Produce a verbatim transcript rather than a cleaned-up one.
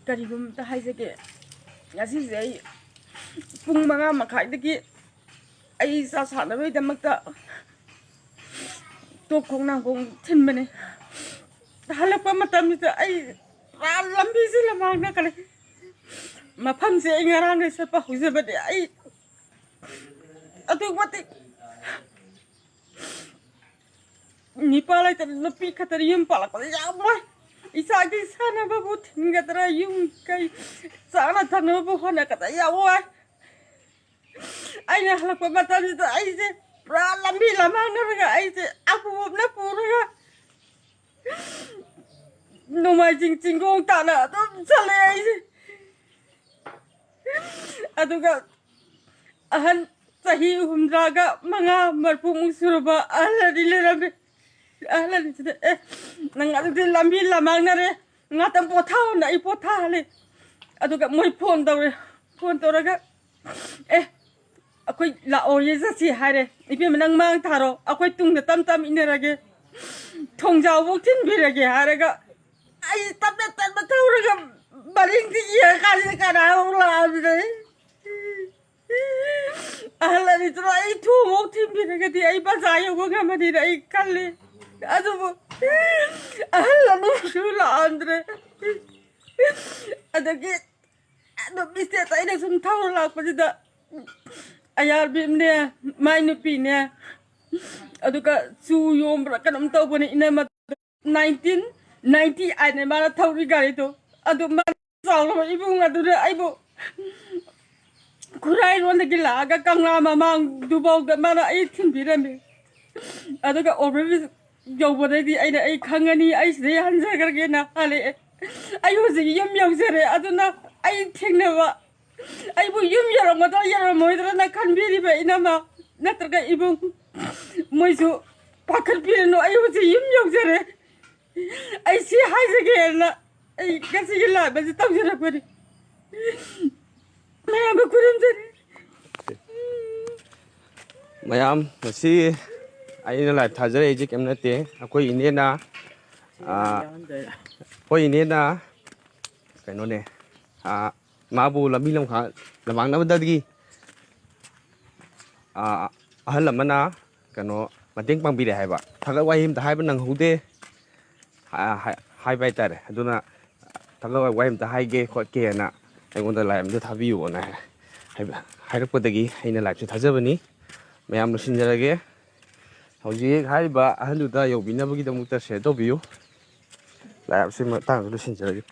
ꯀꯔꯤꯒꯨꯝꯕ ꯑꯝꯇ ꯍꯥꯏꯖꯒꯦ꯫ ꯉꯁꯤꯁꯦ ꯑꯩ ꯄꯨꯡ ꯃꯉꯥ ꯃꯈꯥꯏꯗꯒꯤ ꯑꯩ ꯏꯆꯥ ꯁꯥꯟꯅꯕꯒꯤꯗꯃꯛꯇ ꯇꯣꯞ ꯈꯣꯡ ꯅꯥꯡꯈꯣꯡ ꯊꯤꯟꯕꯅꯦ꯫ ꯍꯜꯂꯛꯄ ꯃꯇꯝꯁꯤꯗ ꯑꯩ ꯄꯨꯔꯥ ꯂꯝꯕꯤꯁꯦ ꯂꯝꯃꯥꯡꯅꯈ꯭ꯔꯦ꯫ ꯃꯐꯝꯁꯦ ꯑꯩ ꯉꯔꯥꯡꯗꯩ ꯆꯠꯄ ꯍꯧꯖꯕꯅꯦ꯫ ꯑꯩ ꯑꯗꯨꯛ ꯃꯇꯤꯛ ꯅꯤꯄꯥ ꯂꯩꯇꯅ ꯅꯨꯄꯤ ꯈꯛꯇꯅ ꯌꯨꯝ ꯄꯥꯜꯂꯛꯄꯗ ꯌꯥꯝ ꯋꯥꯏ꯫ ꯏꯆꯥꯒꯤ ꯁꯥꯟꯅꯕꯕꯨ ꯊꯤꯟꯒꯗ꯭ꯔꯥ, ꯌꯨꯝ ꯀꯩ ꯆꯥꯅ ꯊꯛꯅꯕꯕꯨ ꯍꯣꯠꯅꯒꯗ꯭ꯔꯥ ꯌꯥꯝ ꯋꯥꯏ꯫ ꯑꯩꯅ ꯍꯜꯂꯛꯄ ꯃꯇꯝꯁꯤꯗ ꯑꯩꯁꯦ ꯄꯨꯔꯥ ꯂꯝꯕꯤ ꯂꯝꯍꯥꯡꯅꯔꯒ ꯑꯩꯁꯦ ꯑꯄꯨꯕꯅ ꯄꯨꯔꯒ ꯅꯣꯡꯃꯥꯏꯖꯤꯡ ꯆꯤꯡꯒꯣꯡ ꯇꯥꯅ ꯑꯗꯨꯝ ꯆꯠꯂꯦ ꯑꯩꯁꯦ꯫ ꯑꯗꯨꯒ ꯑꯍꯟ ꯆꯍꯤ ꯍꯨꯝꯗ꯭ꯔꯥꯒ ꯃꯉꯥ, ꯃꯔꯤꯐꯨꯃꯨꯛ ꯁꯨꯔꯕ ꯑꯍꯜ ꯑꯅꯤ ꯂꯩꯔꯝꯃꯦ꯫ ꯑꯍꯜ ꯑꯅꯤꯁꯤꯅ, "ꯑꯦ, ꯅꯪ ꯑꯗꯨꯗꯤ ꯂꯝꯕꯤ ꯂꯃꯥꯡꯅꯔꯦ, ꯉꯥꯛꯇꯪ ꯄꯣꯊꯥꯎꯅ" ꯑꯩ ꯄꯣꯊꯥꯍꯜꯂꯦ꯫ ꯑꯗꯨꯒ ꯃꯣꯏ ꯐꯣꯟ ꯇꯧꯔꯦ꯫ ꯐꯣꯟ ꯇꯧꯔꯒ, "ꯑꯦ, ꯑꯩꯈꯣꯏ ꯂꯥꯛꯑꯣꯌꯦ, ꯆꯠꯁꯤ" ꯍꯥꯏꯔꯦ꯫ "ꯏꯕꯦꯝꯃ, ꯅꯪ ꯃꯥꯡ ꯊꯥꯔꯣ, ꯑꯩꯈꯣꯏ ꯇꯨꯡꯗ ꯇꯞ ꯇꯞ ꯏꯟꯅꯔꯒꯦ, ꯊꯣꯡꯖꯥꯎꯕꯧ ꯊꯤꯟꯕꯤꯔꯒꯦ" ꯍꯥꯏꯔꯒ ꯑꯩ ꯇꯞꯅ ꯇꯞꯅ ꯊꯧꯔꯒ ꯃꯅꯤꯡꯗ ꯌꯦꯡꯉꯀꯥꯟꯁꯤꯗ ꯀꯅꯥ ꯑꯃꯨꯛ ꯂꯥꯛꯑꯝꯗ꯭ꯔꯦ꯫ ꯑꯍꯜ ꯑꯅꯤꯗꯨꯅ ꯑꯩ ꯊꯣꯡꯐꯧ ꯊꯤꯟꯕꯤꯔꯒꯗꯤ ꯑꯩ ꯕꯖꯥꯔ ꯌꯧꯕ ꯉꯝꯃꯅꯤꯅ ꯑꯩ ꯈꯜꯂꯤ꯫ ꯑꯗꯨꯕꯨ ꯑꯍꯜ ꯑꯅꯤꯁꯨ ꯂꯥꯛꯑꯝꯗ꯭ꯔꯦ꯫ ꯑꯗꯒꯤ ꯑꯗꯨꯝ ꯏꯁꯇꯦꯠꯇ ꯑꯩꯅ ꯁꯨꯝ ꯊꯧꯔ ꯂꯥꯛꯄꯁꯤꯗ ꯑꯌꯥꯔꯕꯤꯝꯅꯦ, ꯃꯥꯏ ꯅꯨꯄꯤꯅꯦ, ꯑꯗꯨꯒ ꯆꯨ ꯌꯣꯝꯕ꯭ꯔꯥ ꯀꯩꯅꯣꯝ ꯇꯧꯕꯅꯦ, ꯏꯅꯝꯃ꯫ ꯅꯥꯏꯟꯇꯤꯟ ꯅꯥꯏꯟꯇꯤ ꯑꯥꯏꯠꯅꯦ ꯃꯥꯅ ꯊꯧꯔꯤ ꯒꯥꯔꯤꯗꯣ꯫ ꯑꯗꯨ ꯃꯥ ꯆꯥꯎꯔꯕ ꯏꯕꯨꯡ ꯑꯗꯨꯅ ꯑꯩꯕꯨ ꯈꯨꯔꯥꯏꯔꯣꯝꯗꯒꯤ ꯂꯥꯛꯑꯒ ꯀꯪꯂꯥ ꯃꯃꯥꯡꯗꯨꯐꯥꯎꯗ ꯃꯥꯅ ꯑꯩ ꯊꯤꯟꯕꯤꯔꯝꯃꯤ꯫ ꯑꯗꯨꯒ ꯑꯣꯚꯔ ꯕ꯭ꯔꯤꯖ ꯌꯧꯕꯗꯩꯗꯤ ꯑꯩꯅ, "ꯑꯩ ꯈꯪꯉꯅꯤ, ꯑꯩ ꯁꯤꯗꯩ ꯍꯟꯖꯈ꯭ꯔꯒꯦꯅ" ꯍꯜꯂꯛꯑꯦ꯫ ꯑꯩ ꯍꯧꯖꯤꯛ ꯌꯨꯝ ꯌꯧꯖꯔꯦ꯫ ꯑꯗꯨꯅ ꯑꯩ ꯊꯦꯡꯅꯕ, ꯑꯩꯕꯨ ꯌꯨꯝ ꯌꯧꯔꯝꯒꯗ꯭ꯔꯥ ꯌꯧꯔꯝꯃꯣꯏꯗ꯭ꯔꯥꯅ ꯈꯟꯕꯤꯔꯤꯕ ꯏꯅꯝꯃ ꯅꯠꯇ꯭ꯔꯒ ꯏꯕꯨꯡ, ꯃꯣꯏꯁꯨ ꯄꯥꯈꯠꯄꯤꯔꯅꯨ꯫ ꯑꯩ ꯍꯧꯖꯤꯛ ꯌꯨꯝ ꯌꯧꯖꯔꯦ꯫ ꯑꯩ ꯁꯤ ꯍꯥꯏꯖꯒꯦꯅ ꯑꯩ ꯉꯁꯤꯒꯤ ꯂꯥꯏꯚ ꯑꯁꯤ ꯇꯧꯖꯔꯛꯄꯅꯤ꯫ ꯃꯌꯥꯝꯕꯨ ꯈꯨꯔꯨꯝꯖꯔꯤ꯫ ꯃꯌꯥꯝ, ꯉꯁꯤ ꯑꯩꯅ ꯂꯥꯏꯚ ꯊꯥꯖꯔꯛꯏꯁꯦ ꯀꯩꯝ ꯅꯠꯇꯦ꯫ ꯑꯩꯈꯣꯏ ꯏꯅꯦꯅ, ꯑꯥ, ꯑꯩꯈꯣꯏ ꯏꯅꯦꯅ ꯀꯩꯅꯣꯅꯦ, ꯑꯥ, ꯃꯥꯕꯨ ꯂꯝꯕꯤ ꯂꯝꯈꯥꯡ ꯂꯝꯃꯥꯡꯅꯕꯗꯒꯤ, ꯑꯥ, ꯑꯍꯜ ꯑꯃꯅ ꯀꯩꯅꯣ ꯃꯇꯦꯡ ꯄꯥꯡꯕꯤꯔꯦ ꯍꯥꯏꯕ, ꯊꯥꯒꯠ ꯋꯥꯍꯩ ꯑꯝꯇ ꯍꯥꯏꯕ ꯅꯪꯍꯧꯗꯦ, ꯍꯥ-, ꯍꯥꯏ-, ꯍꯥꯏꯕ ꯍꯥꯏꯇꯥꯔꯦ꯫ ꯑꯗꯨꯅ ꯊꯥꯒꯠ ꯋꯥꯍꯩ ꯑꯝꯇ ꯍꯥꯏꯒꯦ ꯈꯣꯠꯀꯦꯅ ꯑꯩꯉꯣꯟꯗ ꯂꯥꯏ ꯑꯝꯇ ꯊꯥꯕꯤꯌꯨꯅ ꯍꯥꯏ-, ꯍꯥꯏꯕ-, ꯍꯥꯏꯔꯛꯄꯗꯒꯤ ꯑꯩꯅ ꯂꯥꯏꯞꯁꯦ ꯊꯥꯖꯕꯅꯤ꯫ ꯃꯌꯥꯝ ꯂꯣꯏꯁꯤꯟꯖꯔꯒꯦ꯫ ꯍꯧꯖꯤꯛ ꯍꯥꯏꯔꯤꯕ ꯑꯍꯜꯗꯨꯗ ꯌꯧꯕꯤꯅꯕꯒꯤꯗꯃꯛꯇ ꯁꯤꯌꯔ ꯇꯧꯕꯤꯌꯨ꯫ ꯂꯥꯏꯞꯁꯤ ꯃꯇꯥꯡꯗ ꯂꯣꯏꯁꯤꯟꯖꯔꯒꯦ꯫